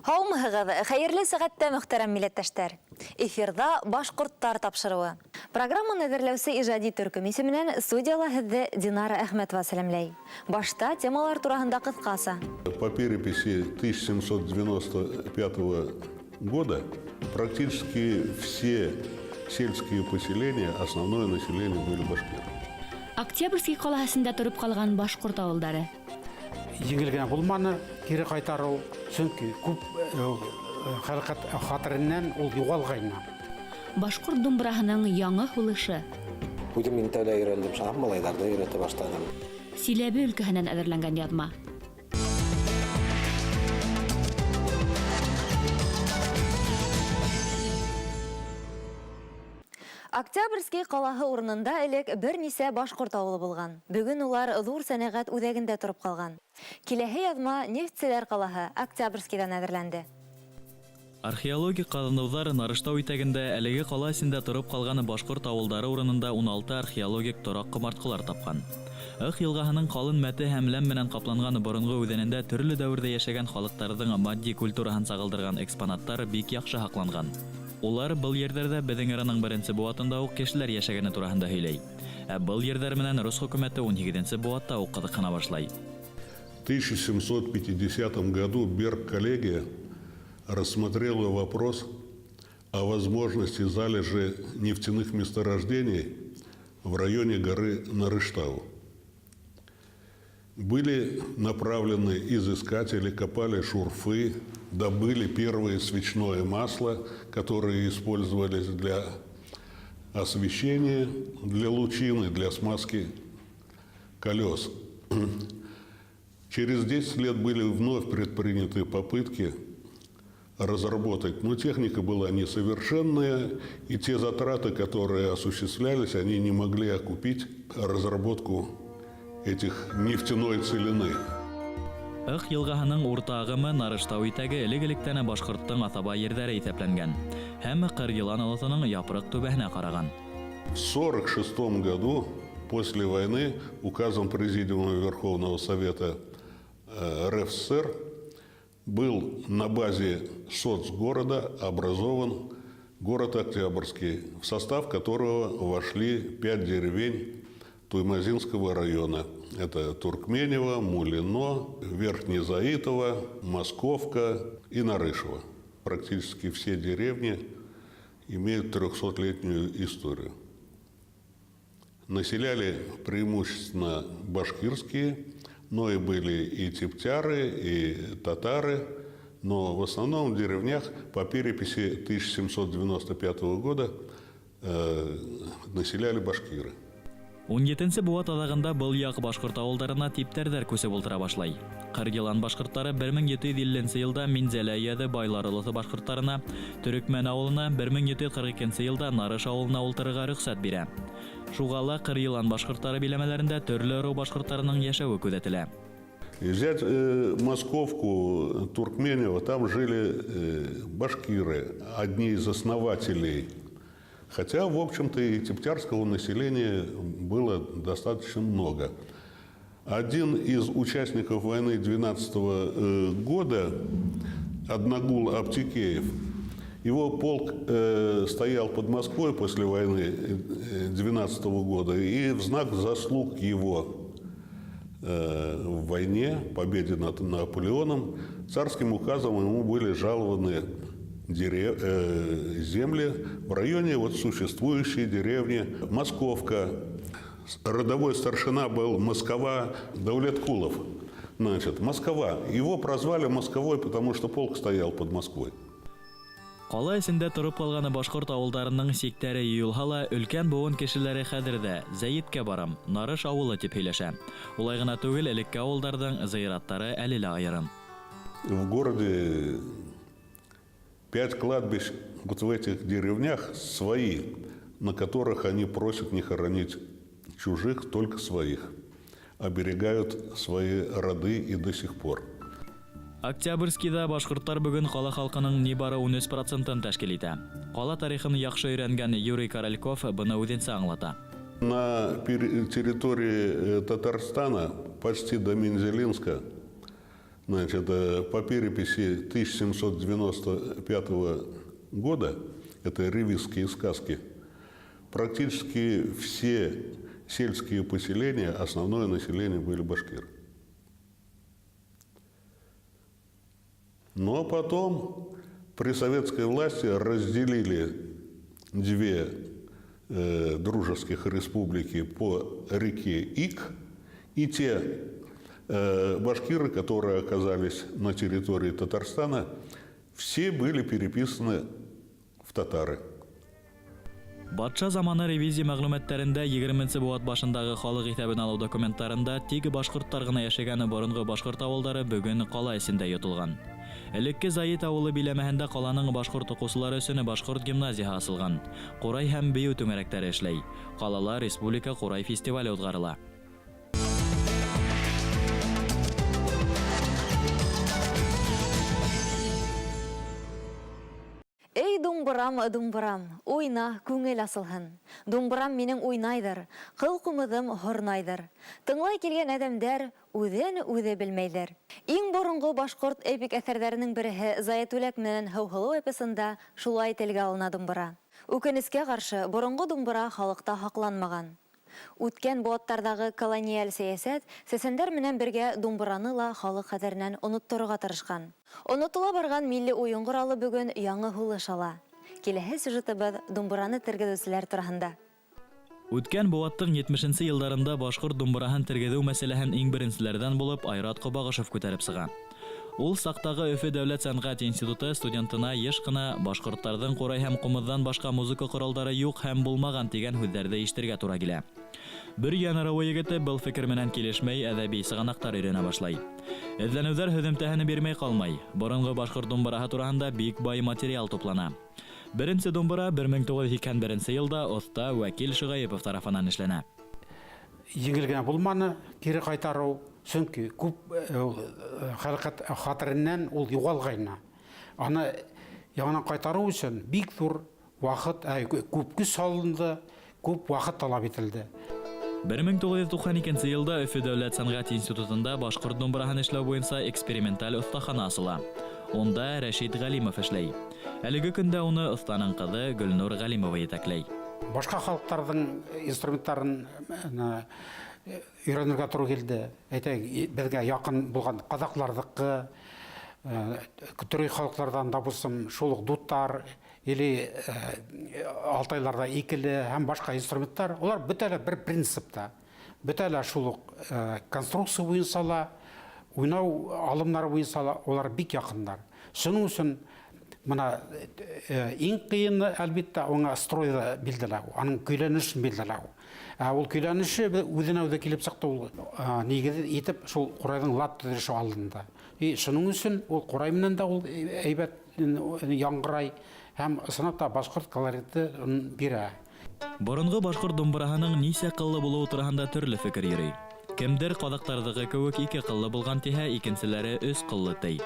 Һаумыһығыҙ, хәйерле сәғәттә, мөхтәрәм милләттәштәр! Эфирҙа «Башҡорттар» тапшырыуы. Программаны әҙерләүсе ижади төркөм исеменән студияла һеҙҙе Динара Әхмәтова сәләмләй. Башта темалар тураһында ҡыҫҡаса. По переписи 1795 года практически все сельские поселения, основное население были башкиры. Октябрьский ҡалаһы эсендә тороп ҡалған башҡорт ауылдары. Еңел генә булманы кире ҡайтарыу, сөнки күп халыҡ хәтереннән ул юғалғайны. Башҡорт думбыраһының яңы һулышы. Үҙем мин тәүлә өйрәндем, шунан малайҙарҙы өйрәтә башланым. Силәбе өлкәһенән әҙерләнгән яҙма. Октябрьский ҡалаһы урынында элек бер нисә башҡорт ауылы булған. Бөгөн улар ҙур сәнәғәт үҙәгендә тороп ҡалған. Киләһе яҙма нефтселәр ҡалаһы Октябрьскийҙан әҙерләнде. Археологик ҡаҙыныуҙар Нарыштау итәгендә әлеге ҡала эсендә тороп ҡалған башҡорт ауылдары урынында 16 археологик тораҡ ҡомартҡылар тапҡан. Ыҡ йылғаһының ҡалын мәте һәм ләм менән ҡапланған боронғо үҙәнендә төрлө дәүерҙә йәшәгән халыҡтарҙың матди культураһын сағылдырған экспонаттар бик яҡшы һаҡланған. Улар был ерҙәрҙә беҙҙең эраның беренсе быуатында уҡ кешеләр йәшәгәне тураһында һөйләй. Ә был ерҙәр менән рус хөкүмәте 18 быуатта уҡ ҡыҙыҡһына башлай. В 1750 году Берг-коллегия рассмотрела вопрос о возможности залежи нефтяных месторождений в районе горы Нарыштау. Были направлены изыскатели, копали шурфы, добыли первое свечное масло, которое использовались для освещения, для лучины, для смазки колес. Через 10 лет были вновь предприняты попытки разработать, но техника была несовершенная, и те затраты, которые осуществлялись, они не могли окупить разработку этих нефтяной целины. Ыҡ йылғаһының урта ағымы Нарыштау итәге элек-электән башҡорттоң аҫаба ерҙәре иҫәпләнгән һәм Ҡырйылан олоҫоноң япраҡ түбәһенә ҡараған. В 1946 году, после войны, указом Президиума Верховного Совета РСФСР был на базе соцгорода образован город Октябрьский, в состав которого вошли 5 деревень Туймазинского района. Это Туркменево, Мулино, Верхнезаитово, Московка и Нарышево. Практически все деревни имеют 300-летнюю историю. Населяли преимущественно башкирские, но и были и тептяры, и татары, но в основном в деревнях по переписи 1795 года населяли башкиры. 17 быуат аҙағында был яҡ башҡорт ауылдарына типтәрҙәр күсеп ултыра башлай. Ҡырйылан башҡорттары 1750 йылда Минзәлә өйәҙе Байлар олоҫо башҡорттарына, Төрөкмән ауылына 1742 йылда Нарыш ауылына ултырырға рөхсәт бирә. Шуға ла Ҡырйылан башҡорттары биләмәләрендә төрлө ырыу башҡорттарының йәшәүе күҙәтелә. И взять Московку, Туркменево, там жили башкиры, одни из основателей. Хотя, в общем-то, и тептярского населения было достаточно много. Один из участников войны 12 года, Одногул Аптекеев, его полк стоял под Москвой после войны 12 года, и в знак заслуг его в войне, победе над Наполеоном, царским указом ему были жалованы земли в районе существующей деревни Московка. Родовой старшина был Москва Даулеткулов. Значит, Москва. Его прозвали Московой, потому что полк стоял под Москвой. Ҡала эсендә тороп ҡалған башҡорт ауылдарының сиктәре йыйылһа ла, өлкән быуын кешеләре хәҙер ҙә Зәйеткә барам, Нарыш ауылы тип һөйләшә. Улай ғына түгел, элекке ауылдарҙың зыяраттары әле лә айырым. В городе 5 кладбищ вот в этих деревнях свои, на которых они просят не хоронить чужих, только своих. Оберегают свои роды и до сих пор. Октябрьскийҙа башҡорттар бөгөн ҡала халҡының ни бары 13 процентын тәшкил итә. Ҡала тарихын яҡшы өйрәнгән Юрий Корольков быны үҙенсә аңлата. На территории Татарстана почти до Мензелинска Значит, по переписи 1795 года, это ревизские сказки, практически все сельские поселения, основное население были башкиры. Но потом при советской власти разделили две дружеских республики по реке Ик, и те башкиры, которые оказались на территории Татарстана, все были переписаны в татары. Батша заманы ревизия мәгълүматларында 20 быуат башындагы халык иҫәбен алыу документтарында тик башҡорттар ғына йәшәгән боронғо башҡорт ауылдары бөгөн ҡала эсендә йотолған. Элекке Заит ауылы биләмәһендә ҡаланың башҡорт уҡыусылары өсөн башҡорт гимназияһы асылған. Ҡурай һәм бейеү түңәрәктәре эшләй. Ҡалала республика ҡурай фестивале уҙғарыла. Эй, думбырам, думбырам, уйна, күңел асылһын. Думбырам минең уйнайҙыр, ҡыл ҡумыҙым һорнайҙыр. Тыңлай килгән әҙәмдәр үҙен үҙе белмәйҙер. Иң боронғо башҡорт эпик әҫәрҙәренең береһе Заятүләк менән Һыуһылыу эпосында шулай телгә алына думбыра. Үкенескә ҡаршы, боронғо думбыра халыҡта һаҡланмаған. Үткән быуаттарҙағы колониаль сәйәсәт сәсәндәр менән бергә думбыраны ла халыҡ хәтеренән онотторорға тырышҡан. Онотола барған милли уйын ҡоралы бөгөн яңы һулыш ала. Киләһе сюжетыбыҙ думбыраны тергеҙеүселәр тураһында. Үткән быуаттың 70-нсе йылдарында башҡорт думбыраһын тергеҙеү мәсьәләһен иң беренселәрҙән булып Айрат Ҡобағышев күтәреп сыға. Ул саҡтағы Өфө дәүләт сәнғәт институты студентына йыш ҡына башҡорттарҙың ҡурай һәм ҡумыҙҙан башҡа музыка ҡоралдары юҡ һәм булмаған тигән һүҙҙәрҙе ишетергә тура килә. Бөрйән ырыуы егете был фекер менән килешмәй, әҙәби сығанаҡтар өйрәнә башлай. Эҙләнеүҙәр һөҙөмтәһен бирмәй ҡалмай. Боронғо башҡорт думбыраһы тураһында бик бай материал туплана. Беренсе думбыра 1981 йылда оҫта Вәкил Шығайыпов тарафынан эшләнә. Еңел генә булманы кире ҡайтарыу, сөнки күп хәрәкәт хәтереннән ул юғалғайны. Аны яңынан ҡайтарыу өсөн бик ҙур ваҡыт, күп көс һалынды, күп ваҡыт талап ителде. 1992 йылда Өфө дәүләт сәнғәт институтында башҡорт думбыраһын эшләү буйынса эксперименталь оҫтахана асыла. Унда Рәшит Ғәлимов эшләй. Әлеге көндә уны оҫтаның ҡыҙы Гөлнур Ғәлимова етәкләй. Башҡа халыҡтарҙың инструменттарын өйрәнергә тура килде. Әйтәйек, беҙгә яҡын булған ҡаҙаҡларҙыҡы, төрки халыҡтарҙан да булсын, шул уҡ дуттар или алтайларҙа икеле һәм башҡа инструменттар, улар бөтә лә бер принципта. Бөтә лә шул уҡ конструкция буйынса ла, уйнау алымнары буйынса ла улар бик яҡындар. Шуның өсөн мына иң ҡыйыны, әлбиттә, уңа стройҙы билдәләү, аның көйләнешен билдәләү. Ә ул көйләнеше үҙенә үҙе килеп сыҡты, ул нигеҙ итеп шул ҡурайҙың лад төҙөлөшө алынды. И шуның өсөн ул ҡурай менән дә ул әйбәт яңғырай һәм ысынлап та башҡорт колориты бирә. Боронғо башҡорт думбыраһының нисә ҡыллы булыуы тураһында төрлө фекер йөрөй. Кемдер ҡаҙаҡтарҙығы кеүек ике ҡыллы булған тиһә, икенселәре өс ҡыллы ти.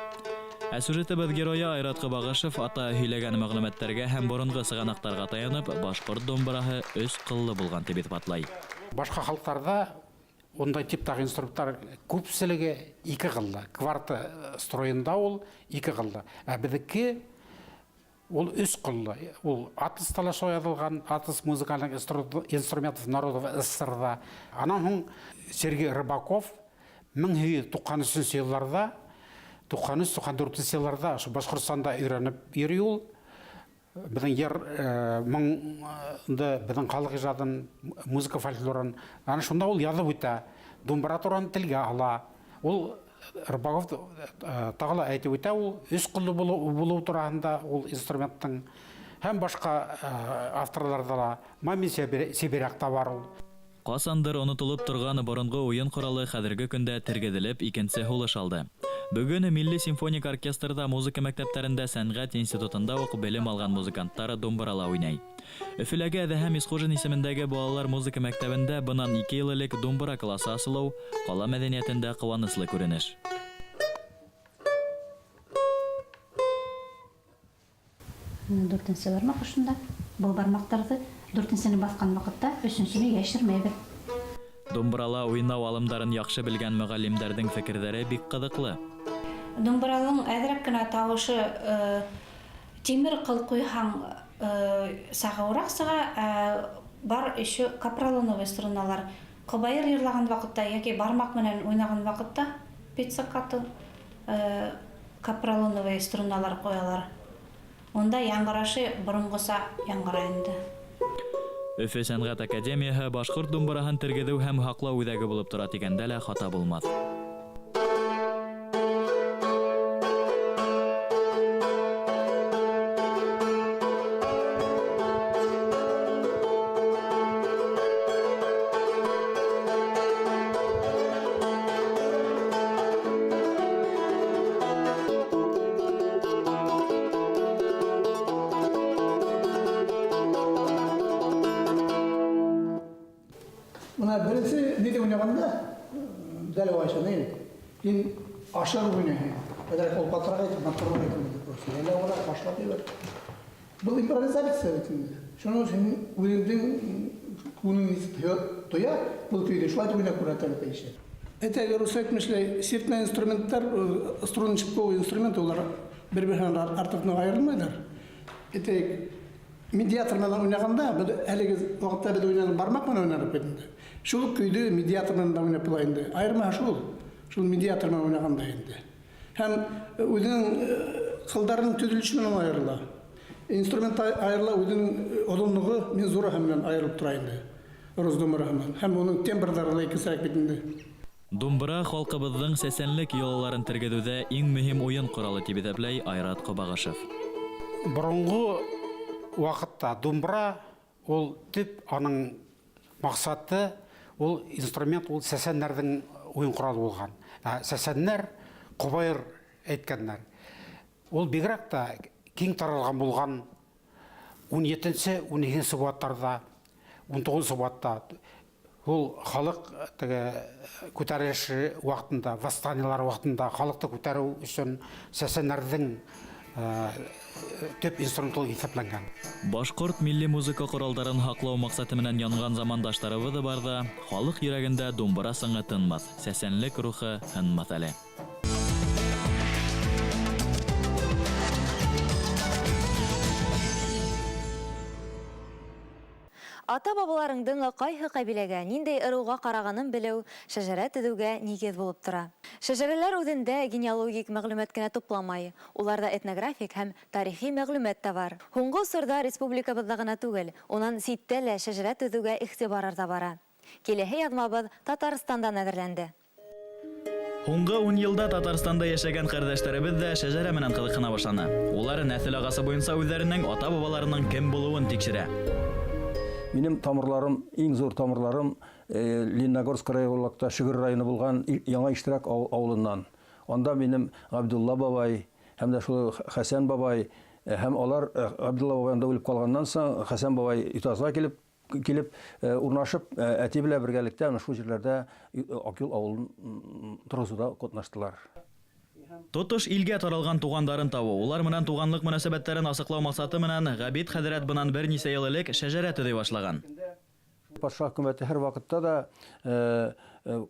Ә сюжетыбыҙ геройы Айрат Ҡобағышев ата һөйләгән мәғлүмәттәргә һәм боронғо сығанаҡтарға таянып, башҡорт думбыраһы өс ҡыллы булған тип иҫбатлай. Башҡа халыҡтарҙа ундай типтағы инструменттар күпселеге ике ҡыллы. Кварта стройында ул ике ҡыллы. Ә беҙҙеке ул өс ҡыллы. Ул атласта ла шулай яҙылған, атлас музыкальных инструментов народов СССРҙа. Анан һуң Сергей Рыбаков мең һигеҙ йөҙ туҡһан өсөнсө йылларҙа, туҡһан өс, туҡһан дүртенсе йылларҙа ошо Башҡортостанда өйрәнеп йөрөй ул. Беҙҙең йыр моңды, беҙҙең халыҡ ижадын, музыка фольклорын. Ана шунда ул яҙып үтә, думбыра тураһында телгә ала. Ул Рыбаков тағы ла әйтеп үтә, ул өс ҡыллы булыу тураһында ул инструменттың һәм башҡа авторларҙа ла Мамин Сибиряҡта бар ул. Ҡасандыр онотолоп торған боронғо уйын ҡоралы хәҙерге көндә тергеҙелеп икенсе һулыш алды. Бөгөн Милли симфоник оркестрҙа, музыка мәктәптәрендә, сәнғәт институтында уҡ белем алған музыканттар думбырала уйнай. Өфөләге Әҙәһәм Исҡужин исемендәге балалар музыка мәктәбендә бынан 2 йыл элек думбыра классы асылыу ҡала мәҙәниәтендә ҡыуаныслы күренеш. Дүртенсе бармаҡ ошонда. Был бармаҡтарҙы дүртенсене баҫҡан ваҡытта өсөнсөнө йәшермәйбеҙ. Думбырала уйнау алымдарын яҡшы белгән мөғәллимдәрҙең фекерҙәре бик ҡыҙыҡлы. Думбыраның әҙерәк кенә тауышы тимер ҡыл ҡуйһаң сағыуыраҡ сыға, ә бар еще капролоновый струналар. Ҡобайыр йырлаған ваҡытта йәки бармаҡ менән уйнаған ваҡытта пиццикато капролоновый струналар ҡуялар. Унда яңғырашы боронғоса яңғырай инде. Өфө сәнғәт академияһы башҡорт думбыраһын тергеҙеү һәм һаҡлау үҙәге булып тора тигәндә лә хата булмаҫ. Мына беренсе ниҙә уйнағанда, дәл уңайсаны, һин ашығып уйнайһың. Әҙерәк ул ҡатыраҡ әйтеп, матурыраҡ әйтеп, әллә улар башлап ебәр. Был импровизация бит инде. Шуның өсөн үҙеңдең күңелең нисек тоя, был көйҙө шулай итеп уйнап күрһәтергә тейеш. Әйтәйек, рус әйтмешләй, сиртмә инструменттар, струнно-щипковый инструмент, улар бер-береһенән артыҡ ныҡ айырылмайҙар. Әйтәйек, медиатор менән уйнағанда, беҙ әлеге ваҡытта беҙ уйнаған бармаҡ менән уйнарбыҙ бит инде. Шул көйҙө медиатор менән дә уйнап була инде. Айырмаһы шул. Шул медиатор менән уйнағанда инде. Һәм үҙенең ҡылдарының төҙөлөшө менән айырыла. Инструмент айырыла, үҙенең оҙонлоғо мензураһы менән айырылып тора инде. Рус думбыраһы менән. Һәм уның тембрҙары ла икенсерәк бит инде. Думбыра халҡыбыҙҙың сәсәнлек йолаларын тергеҙеүҙә иң мөһим уйын ҡоралы тип иҫәпләй Айрат Ҡобағышев. Боронғо ваҡытта думбыра ул төп аның маҡсаты, ул инструмент, ул сәсәндәрҙең уйын ҡоралы булған. Ә сәсәндәр ҡобайыр әйткәндәр. Ул бигерәк тә киң таралған булған ун етенсе, ун икенсе быуаттарҙа, ун туғыҙынсы быуатта. Ул халыҡ теге күтәрелеше ваҡытында, восстаниелар ваҡытында халыҡты күтәреү өсөн сәсәндәрҙең төп инструмент булып иҫәпләнгән. Башҡорт милли музыка ҡоралдарын һаҡлау маҡсаты менән янған замандаштарыбыҙ ҙа барҙа, халыҡ йөрәгендә думбыра сыңы тынмаҫ, сәсәнлек рухы һынмаҫ әле. Ата-бабаларыңдың ҡайһы ҡәбиләгә, ниндәй ырыуға ҡарағанын белеү шәжәрә төҙөүгә нигеҙ булып тора. Шәжәрәләр үҙендә генеалогик мәғлүмәт кенә тупламай, уларҙа этнографик һәм тарихи мәғлүмәт тә бар. Һуңғы осорҙа республикабыҙҙа ғына түгел, унан ситтә лә шәжәрә төҙөүгә иғтибар арта бара. Киләһе яҙмабыҙ Татарстандан әҙерләнде. Һуңғы ун йылда Татарстанда йәшәгән ҡәрҙәштәребеҙ ҙә шәжәрә менән ҡыҙыҡһына башланы. Улар нәҫел ағасы буйынса үҙҙәренең ата-бабаларының кем булыуын тикшерә. Минем тамырларым, иң зур тамырларым Лениногорск районында Шөгер районы булган Яңа Иштирәк авылыннан. Анда минем Ғабдулла бабай һәм дә шул Хәсән бабай һәм алар Ғабдулла бабай анда үлеп ҡалғаннан соң Хәсән бабай Ютазыға килеп урнашып әти белән бергәлектә ана шул җирләрдә Акъюл авылын торгызуда катнаштылар. Тотош илгә таралган тугандарын табыу, улар менән туганлык мөнәсәбәтләрен асыҡлау маҡсаты менән Ғәбит хәҙрәт бынан бер нисә йыл элек шәжәрә төҙөй башлаган. Патша хөкүмәте һәр ваҡытта да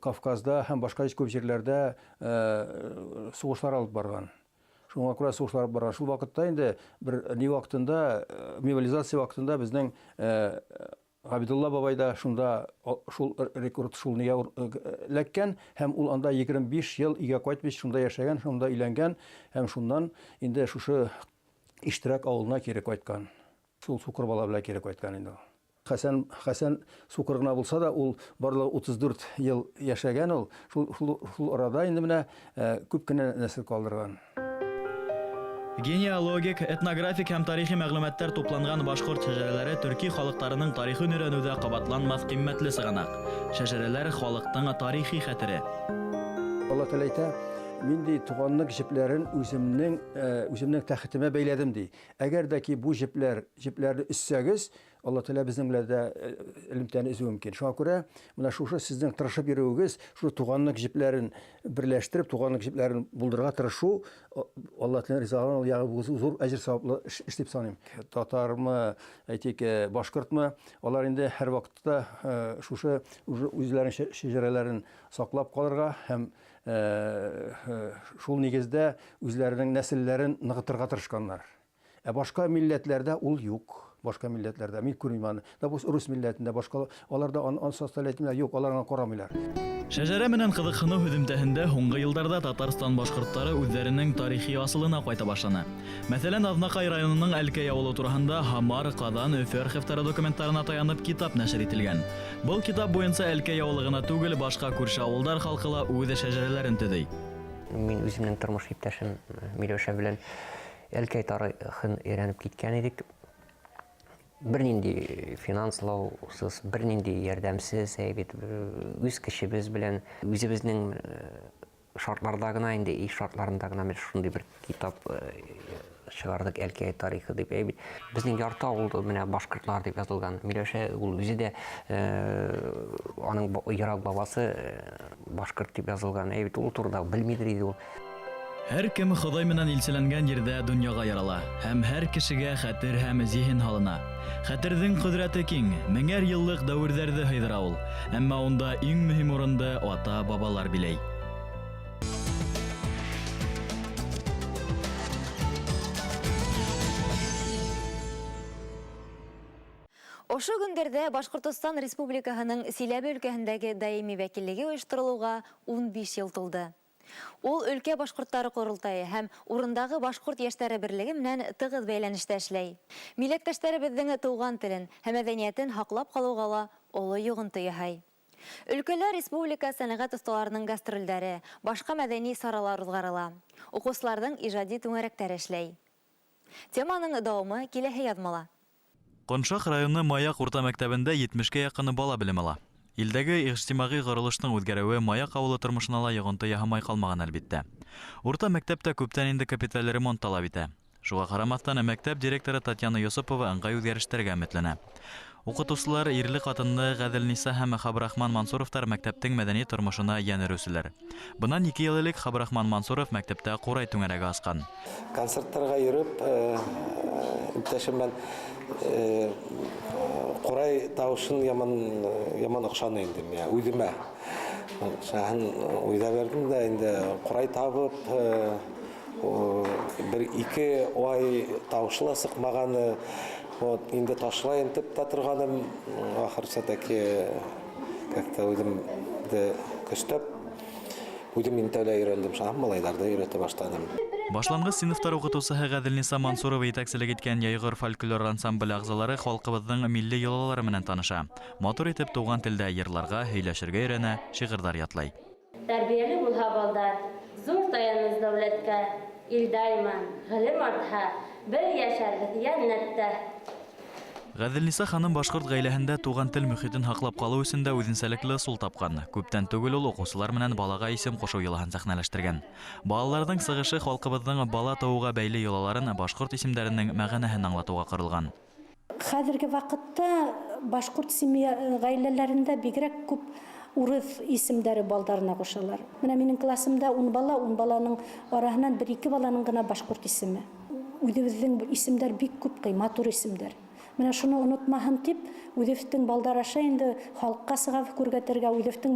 Кавказда һәм башҡа күп җирләрдә сугышлар алып барган. Шуңа күрә сугышлар алып барган. Шул ваҡытта инде бер ни ваҡытында мобилизация ваҡытында безнең Ғабидулла бабай да шунда, шул рекорд шул нигә эләккән һәм ул анда егерме биш йыл өйгә кайтмыйча шунда яшәгән, шунда өйләнгән һәм шуннан инде шушы Иштирәк авылына кире кайткан. Шул сукыр бала белән кире кайткан инде ул. Хәсән сукыр гына булса да, ул барлыгы утыз дүрт ел яшәгән ул. Шул арада инде менә күп кенә нәсел калдырган. Генеалогик, этнографик һәм тарихи мәгълүматлар тупланган башҡорт шәжәрәләре төрки халыҡтарының тарихын өйрәнеүҙә ҡабатланмаҫ ҡиммәтле сығанаҡ. Шәжәрәләр халыҡтың тарихи хәтере. Алла Тәгалә әйтә, мин ди туганлык җепләрен үземнең тәхетемә бәйләдем ди. Әгәр дә ки бу җепләрне өзсәгез, Алла Тәгалә безнең белән дә элемтәне өзүе мөмкин. Шуңа күрә менә шушы сезнең тырышып йөрүегез, шушы туганлык җепләрен берләштереп, туганлык җепләрен булдырырга тырышу, Алла Тәгаләнең ризалыгын алу, ягъни бу зур әҗер саваплы эш дип саныйм. Татармы, әйтик, башкортмы, алар инде һәр вакытта шушы үзләренең шәҗәрәләрен саклап калырга һәм шул нигездә үзләренең нәселләрен ныгытырга тырышканнар. Ә башка милләтләрдә ул юк. Башка милләтләрдә мин күрмим аны. Допустим, рус милләтендә башка аларда ансасталәтмиләр юк, алар аңа карамыйлар. Шәжәрә менән ҡыҙыҡһыныу һөҙөмтәһендә һуңғы йылдарҙа Татарстан башҡорттары үҙҙәренең тарихи асылына ҡайта башланы. Мәҫәлән, Аҙнаҡай районының Әлкәй ауылы тураһында Һамар, Ҡаҙан, Өфө архивтары документтарына таянып китап нәшер ителгән. Был китап буйынса Әлкәй ауылы ғына түгел, башҡа күрше ауылдар халҡы ла үҙ шәжәрәләрен төҙөй. Мин үҙемдең тормош иптәшем Миләүшә белән Әлкәй тарихын өйрәнеп киткән идек. Бер нинди финанслаусыз, бер нинди ярҙәмсез, бит үҙ кешебеҙ белән үҙебеҙҙең шартларҙа ғына инде, иш шартларында ғына бер шундай бер китап сығарҙыҡ Әлкәй тарихы тип. Бит беҙҙең ярты ауылда менә башҡортлар тип яҙылған. Миләүшә ул үҙе дә аның йыраҡ бабасы башҡорт тип яҙылған. Бит ул турында белмейҙер ине ул. Һәр кем Хоҙай менән илселәнгән ерҙә донъяға ярала, һәм һәр кешегә хәтер һәм зиһен һалына. Хәтерҙең ҡөҙрәте киң, меңәр йыллыҡ дәүерҙәрҙе һыйҙыра ул. Әммә унда иң мөһим урынды ата-бабалар биләй. Ошо көндәрҙә Башҡортостан Республикаһының Силәбе өлкәһендәге даими вәкиллеге ойошторолоуға 15 йыл тулды. Ул өлкә башҡорттары ҡоролтайы һәм урындағы башҡорт йәштәре берлеге менән тығыҙ бәйләнештә эшләй. Милләттәштәребеҙҙең тыуған телен һәм мәҙәниәтен һаҡлап ҡалыуға ла оло йоғонто яһай. Өлкәлә республика сәнәғәт оҫталарының гастролдәре, башҡа мәҙәни саралар уҙғарыла. Уҡыусыларҙың ижади түңәрәктәре эшләй. Теманың дауамы киләһе яҙмала. Ҡоншаҡ районы Маяҡ урта мәктәбендә 70-кә яҡын бала белем ала. Илдәге ижтимағи ҡоролоштоң үҙгәреүе Маяҡ ауылы тормошона ла йоғонто яһамай ҡалмаған, әлбиттә. Урта мәктәптә күптән инде капиталь ремонт талап итә. Шуға ҡарамаҫтан, мәктәп директоры Татьяна Йосопова ыңғай үҙгәрештәргә өмөтләнә. Уҡытыусылар ирле-ҡатынлы Ғәҙелниса һәм Хабрахман Мансуровтар мәктәптең мәҙәни тормошона йән өрөүселәр. Бынан 2 йыл элек Хабрахман Мансуров мәктәптә ҡурай түңәрәге асҡан. Концерттарға йөрөп, иптәшем менән ҡурай тауышын яман оҡшаны инде миңә, үҙемә. Шаһын уйҙа бирҙем дә инде ҡурай табып, бер 2 ай тауышы ла сыҡмағаны, вот, инде ташлайым тип тә торғаным, ахыр все-таки как-то үҙемде көсләп, үҙем инде тәүлә өйрәндем, шаһын малайҙарҙы өйрәтә башланым. Башланғыс синыфтар уҡытыусыһы Ғәҙелниса Мансурова етәкселек иткән Йәйғор фольклор ансамбле ағзалары халҡыбыҙҙың милли йолалары менән таныша. Матур итеп тыуған телдә йырларға, һөйләшергә өйрәнә, шиғырҙар ятлай. Тәрбиәле булһа балдар, ҙур таяныс дәүләткә, ил дайма, ғилем артһа, бер йәшәрбеҙ йәннәттә. Ғәҙелниса ханым башҡорт ғаиләһендә туған тел мөхитен һаҡлап ҡалыу өсөн дә үҙенсәлекле ысул тапҡан. Күптән түгел ул уҡыусылар менән балаға исем ҡушыу йолаһын сәхнәләштергән. Балаларҙың сығышы халҡыбыҙҙың бала тыуыуға бәйле йолаларын башҡорт исемдәренең мәғәнәһен аңлатыуға ҡоролған. Хәҙерге ваҡытта башҡорт семья ғаиләләрендә бигерәк күп урыҫ исемдәре балдарына ҡушалар. Менә минең классымда 10 бала, 10 баланың араһынан 1-2 баланың ғына башҡорт исеме. Үҙебеҙҙең исемдәр бик күп, матур исемдәр. Менә шуны онотмаһын тип, үҙебеҙҙең балдар аша инде халыҡҡа сығып күргәтергә, үҙебеҙҙең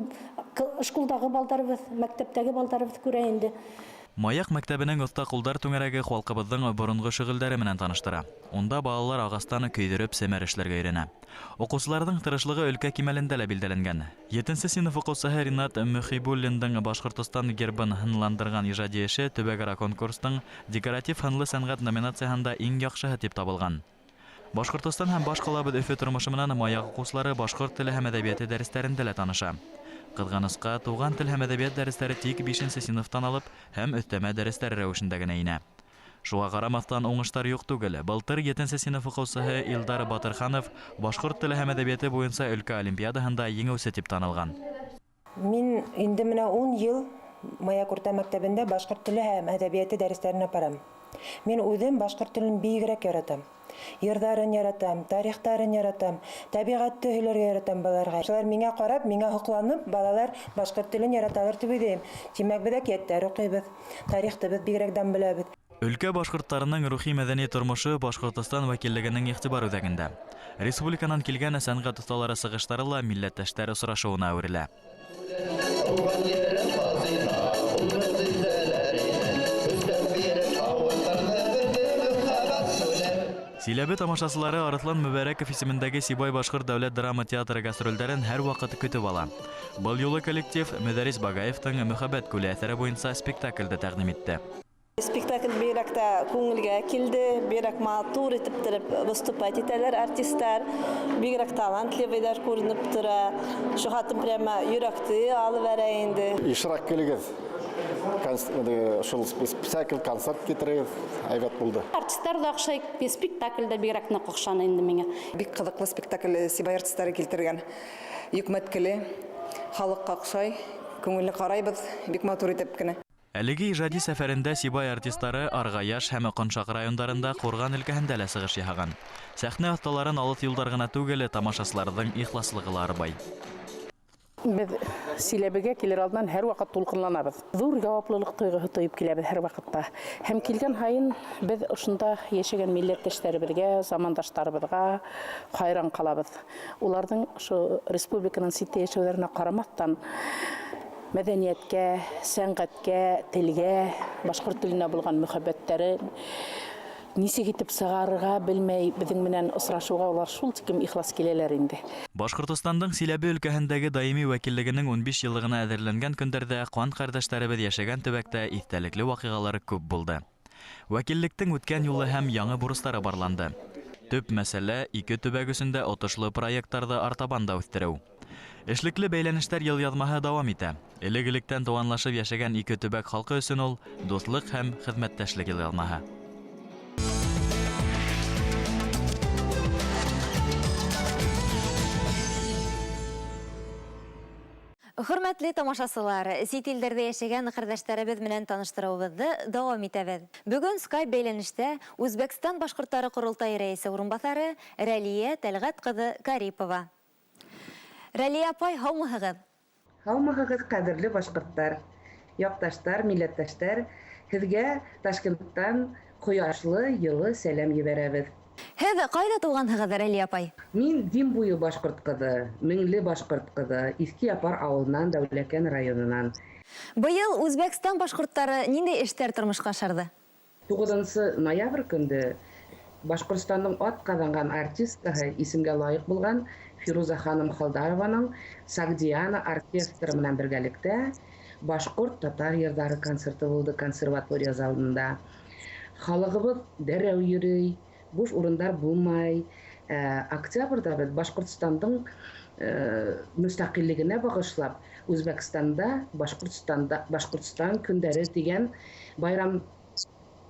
школдағы балдарыбыҙ, мәктәптәге балдарыбыҙ күрә инде. Маяҡ мәктәбенең оҫта ҡулдар түңәрәге халҡыбыҙҙың боронғо шөғөлдәре менән таныштыра. Унда балалар ағастан көйҙөрөп семәр эшләргә өйрәнә. Уҡыусыларҙың тырышлығы өлкә кимәлендә лә билдәләнгән. 7-нсе синыф уҡыусыһы Ринат Мөхибуллиндың Башҡортостан гербын һынландырған ижади эше төбәк-ара конкурстың декоратив һынлы сәнғәт номинацияһында иң яҡшыһы тип табылған. Башҡортостан һәм баш ҡалабыҙ Өфө тормошо менән Маяҡ уҡыусылары башҡорт теле һәм әҙәбиәте дәрестәрендә лә таныша. Ҡыҙғанысҡа, туған тел һәм әҙәбиәт дәрестәре тик 5-нсе синыфтан алып һәм өҫтәмә дәрестәр рәүешендә генә инә. Шуға ҡарамаҫтан уңыштар юҡ түгел. Былтыр 7-нсе синыф уҡыусыһы Илдар Батырханов башҡорт теле һәм әҙәбиәте буйынса өлкә олимпиадаһында еңеүсе тип танылған. Мин инде менә 10 йыл Маяҡ урта мәктәбендә башҡорт теле һәм әҙәбиәте дәрестәренә барам. Мин үҙем башҡорт телен бигерәк яратам. Йырҙарын яратам, тарихтарын яратам, тәбиғәтте һөйләргә яратам балаларға. Шулар миңә ҡарап, миңә һоҡланып, балалар башҡорт телен яраталар тип уйлайым. Тимәк, беҙ әкиәттәр уҡыйбыҙ, тарихты беҙ бигерәк дан беләбеҙ. Өлкә башҡорттарының рухи мәҙәни тормошо Башҡортостан вәкиллегенең иғтибар үҙәгендә. Республиканан килгән сәнғәт оҫталары сығыштары ла милләттәштәр осрашыуына әүерелә. Туған ерем Базина. Силәбе тамашасылары Арыҫлан Мөбәрәков исемендәге Сибай башҡорт дәүләт драма театры гастролдәрен һәр ваҡыт көтөп ала. Был юлы коллектив Мөдәррис Багаевтың «Мөхәббәт күле» әҫәре буйынса спектакльде тәҡдим итте. Спектакль бигерәк тә күңелгә килде, бигерәк матур итеп торып выступать итәләр артистлар, бигерәк талантливыйлар күренеп тора. Шу хатын прямо йөрәкте алып бәрә инде. Ишрак килегеҙ. Шул спектакль, концерт китерегеҙ, әйбәт булды. Артистлар ҙа оҡшай, спектакль дә бигерәк ныҡ оҡшаны инде миңә. Бик ҡыҙыҡлы спектакль Сибай артистары килтергән. Йөкмәткеле, халыҡҡа оҡшай, күңелле ҡарайбыҙ, бик матур итеп кенә. Әлеге ижади сәфәрендә Сибай артистары Арғаяш һәм Ҡоншаҡ райондарында Ҡурған өлкәһендә лә сығыш яһаған. Сәхнә оҫталарын алыҫ юлдар ғына түгел, тамашасыларҙың ихласлығы ла арбай. Беҙ Силәбегә килер алдынан һәр ваҡыт тулҡынланабыҙ. Ҙур яуаплылыҡ тойғоһо тойоп киләбеҙ һәр ваҡытта. Һәм килгән һайын беҙ ошонда йәшәгән милләттәштәребеҙгә, замандаштарыбыҙға хайран ҡалабыҙ. Уларҙың ошо республиканан ситтә йәшәүҙәренә ҡарамаҫтан мәҙәниәткә, сәнғәткә, телгә, башҡорт теленә булған мөхәббәттәре нисек итеп сығарырға белмәй, беҙҙең менән осрашыуға улар шул тиклем ихлас киләләр инде. Башҡортостандың Силәбе өлкәһендәге даими вәкиллегенең 15 йыллығына әҙерләнгән көндәрҙә ҡан ҡәрҙәштәребеҙ йәшәгән төбәктә иҫтәлекле ваҡиғалар күп булды. Вәкиллектең үткән юлы һәм яңы бурыстары барланды. Төп мәсьәлә ике төбәк өсөн дә отошло проекттарҙы артабан да үҫтереү. Эшлекле бәйләнештәр йылъяҙмаһы дауам итә. Элек-электән туғанлашып йәшәгән ике төбәк халҡы өсөн ул дуҫлыҡ һәм хеҙмәттәшлек йылъяҙмаһы. Хөрмәтле тамашасылар, сит илдәрҙә йәшәгән ҡәрҙәштәребеҙ менән таныштырыуыбыҙҙы дауам итәбеҙ. Бөгөн Skype бәйләнештә Үзбәкстан башҡорттары ҡоролтайы рәйесе урынбаҫары Рәлиә Тәлғәт ҡыҙы Карипова. Рәлиә апай, һаумыһығыҙ? Һаумыһығыҙ, ҡәҙерле башҡорттар, яҡташтар, милләттәштәр. Һеҙгә Ташкенттан ҡояшлы, йылы сәләм ебәрәбеҙ. Һеҙ ҡайҙа тыуғанһығыҙ, Рәлиә апай? Мин Дим буйы башҡорт ҡыҙы, Меңле башҡорт ҡыҙы, Иҫке Япар ауылынан, Дәүләкән районынан. Быйыл Үзбәкстан башҡорттары ниндәй эштәр тормошҡа ашырҙы? 9 ноябрь көндө Башҡортостандың ат ҡаҙанған артисткаһы исемгә лайыҡ булған Фируза ханым Халдарованың Сагдиана оркестры менән бергәлектә башҡорт татар йырҙары концерты булды консерватория залында. Халығыбыҙ дәррәү йөрөй, буш урындар булмай. Октябрҙа беҙ Башҡортостандың мөстәҡиллегенә бағышлап Үзбәкстанда Башҡортостанда Башҡортостан көндәре тигән байрам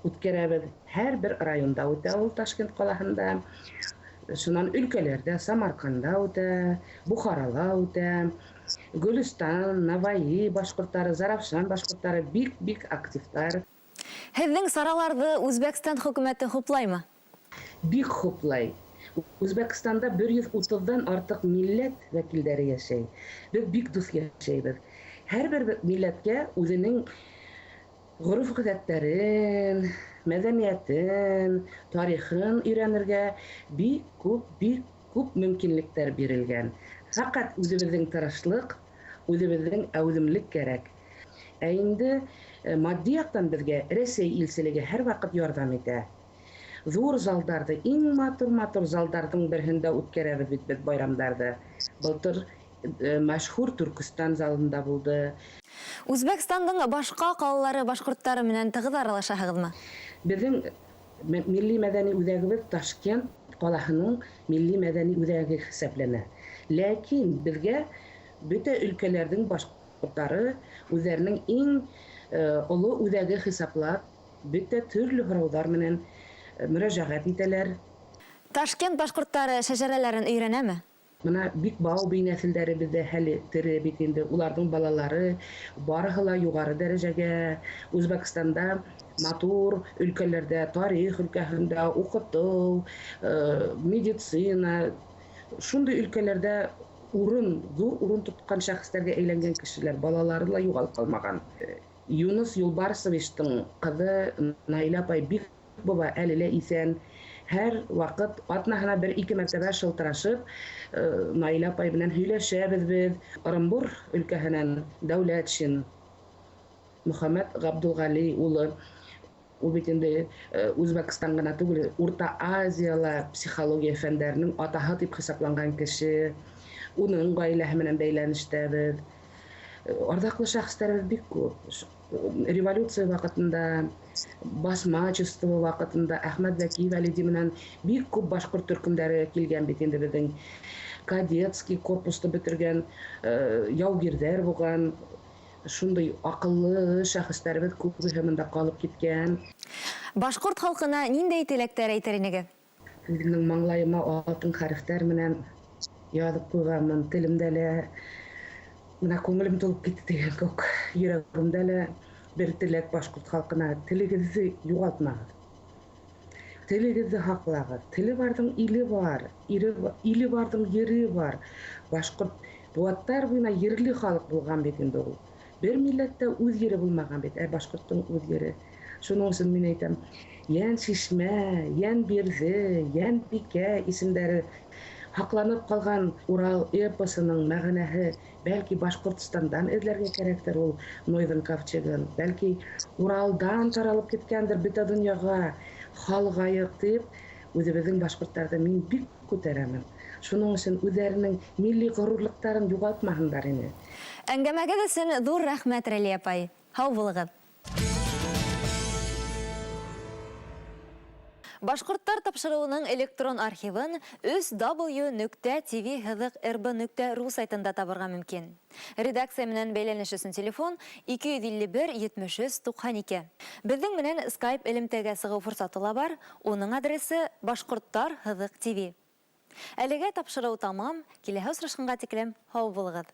үткәрәбеҙ. Һәр бер районда үтә ул, Ташкент ҡалаһында. Шунан өлкәләрҙә, Самарҡанда үтә, Бухарала үтә. Гөлөстан, Наваи башҡорттары, Зарафшан башҡорттары бик-бик активтар. Һеҙҙең сараларҙы Үзбәкстан хөкүмәте хуплаймы? Бик хуплай. Үзбәкстанда 130-дан артыҡ милләт вәкилдәре йәшәй. Беҙ бик дуҫ йәшәйбеҙ. Һәр бер милләткә үҙенең ғөрөф-ғәҙәттәрен, мәҙәниәтен, тарихын өйрәнергә бик күп мөмкинлектәр бирелгән. Фәҡәт үҙебеҙҙең тырышлыҡ, үҙебеҙҙең әүҙемлек кәрәк. Ә инде матди яҡтан беҙгә Рәсәй илселеге һәр ваҡыт ярҙам итә. Ҙур залдарҙы, иң матур-матур залдарҙың береһендә үткәрәбеҙ бит беҙ байрамдарҙы. Былтыр мәшһүр Төркөстан залында булды. Үзбәкстандың башҡа ҡалалары башҡорттары менән тығыҙ аралашаһығыҙмы? Беҙҙең милли мәҙәни үҙәгебеҙ Ташкент ҡалаһының милли мәҙәни үҙәге хисаплана. Ләкин беҙгә бөтә өлкәләрҙең башҡорттары үҙҙәренең иң оло үҙәге хисаплап, бөтә төрлө һорауҙар менән мөрәжәғәт итәләр. Ташкент башҡорттары шәжәрәләрен өйрәнәме? Мына бик бау бей нәҫелдәре беҙҙә әле тере бит инде. Уларҙың балалары барыһы ла юғары дәрәжәгә Үзбәкстанда матур өлкәләрҙә, тарих өлкәһендә, уҡытыу, медицина, шундай өлкәләрҙә урын, ҙур урын тотҡан шәхестәргә әйләнгән кешеләр, балалары ла юғалып ҡалмаған. Юныс Юлбарсовичтың ҡыҙы Наилә апай бик баба әле лә иҫән. Һәр ваҡыт атнаһына бер-ике мәртәбә шылтырашып, Наилә апай менән һөйләшәбеҙ беҙ. Ырымбур өлкәһенән Дәүләтшин Мөхәммәт Ғабдулғали улы, Ул бит инде Үзбәкстан гына түгел, Урта Азияла психология фәндәренең атаһы дип хисапланган кеше. Уның гаиләһе менән бәйләнештәбеҙ. Арҙаҡлы шәхестәребеҙ бик күп. Революция ваҡытында, басмачество ваҡытында Әхмәт Зәки Вәлиди менән бик күп башҡорт төркөмдәре килгән бит инде беҙҙең. Кадетский корпусты бөтөргән яугирҙәр булған. Шундай аҡыллы шәхестәребеҙ күбеһе бында ҡалып киткән. Башҡорт халҡына ниндәй теләктәр әйтер инегеҙ? Үҙемдең маңлайыма алтын хәрефтәр менән яҙып ҡуйғанмын, телемдә лә бына күңелем тулып китте тигән кеүек, йөрәгемдә лә бер теләк башҡорт халҡына: телегеҙҙе юғалтмағыҙ. Телегеҙҙе һаҡлағыҙ. Теле барҙың иле бар, иле барҙың ере бар. Башҡорт быуаттар буйына ерле халыҡ булған бит инде ул. Бер милләттә үҙ ере булмаған бит, ә башҡорттоң үҙ ере. Шуның өсөн мин әйтәм, Йән Шишмә, Йән Бирҙе, Йән Бикә исемдәре һаҡланып ҡалған Урал эпосының мәғәнәһе бәлки Башҡортостандан эҙләргә кәрәктер ул Нойҙың ковчегын, бәлки Уралдан таралып киткәндер бөтә донъяға халғайыҡ тип үҙебеҙҙең башҡорттарҙы мин бик күтәрәмен. Шуның өсөн үҙҙәренең милли ғорурлыҡтарын юғалтмаһындар ине. Әңгәмәгеҙ өсөн ҙур рәхмәт, Рәлиә апай. Һау булығыҙ. Башҡорттар тапшырыуының электрон архивын өс W нөктә T V һыҙыҡ R B нөктә ru сайтында табырға мөмкин. Редакция менән бәйләнеш өсөн телефон 251 73 92. Беҙҙең менән Skype элемтәгә сығыу форсаты ла бар. Уның адресы Башҡорттар һыҙыҡ TV. Әлегә тапшырыу тамам. Киләһе осрашҡанға тиклем һау булығыҙ.